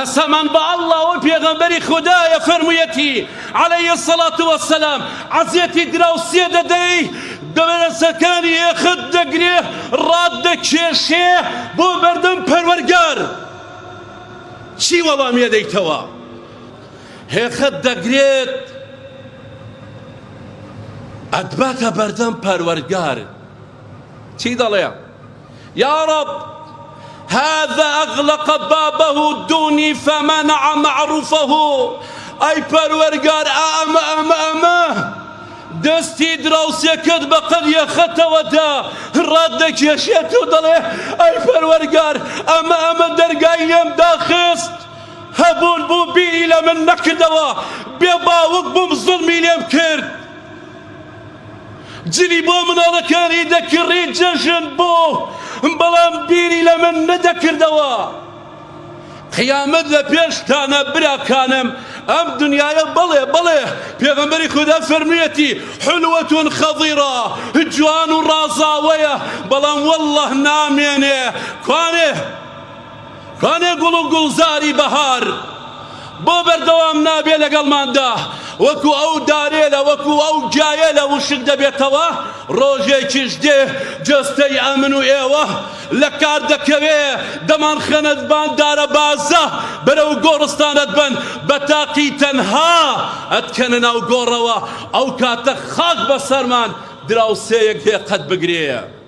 قەسەمان بە اللە ئەوە پێغەمبەری خودایە فەرموویەتی علیە الصلاة والسلام عەزێتی دراوسێ دەدەی دەبەرەسەکانی ئێخت دەگرێ ڕات دەکێشێ بۆ بەردەم پەروەرگار چی وەڵامی دەیتەوە هێخت دەگرێت ئەتباتە بەردەم پەروەرگار چی دەڵێ یا رب هذا اغلق بابه دونی فمنع معروفه ئەی پەروەرگار ئەمە ئەمە ئەمە دەستی دراوسێکەت بە قەد یەخەتەوە دا ڕات دەکێشێت و دەڵێ ئەی پەروەرگار ئەمە ئەمە دەرگای لێم داخست هەبوون بوو بیری لە من نەکردەوە بێ باوک بووم زوڵمی لێم کرد جلی بۆ مناڵەکانی دەکڕی جەژن بوو بەڵام بیری لە من نەدەکردەوە. قیامەت لە پێشتانە براکانم ئەم دنیایە بەڵێ بەڵێ پێغەمبەری خودا فەرموویەتی حلوة خضرا جوان و ڕازاوەیە بەڵام واللە نامێنێ کوانێ کوانێ گوڵ و گوڵزاری بەهار بۆ بەردەوام نابێ لەگەڵماندا وەکو ئەو دارێلە وەکو ئەو گیایە لە وشک دەبێتەوە ڕۆژێکیش دێ جەستەی ئەمن و ئێوە لە کار دەکەوێ دەمانخەنەت بان دارە بازە بەرەو گۆڕستانت بەن بە تاقی تەنها ئەتکەنە ناو گۆڕەوە ئەو کاتە خاک بەسەرمان دراوسێیەک هێقەت بگرێ.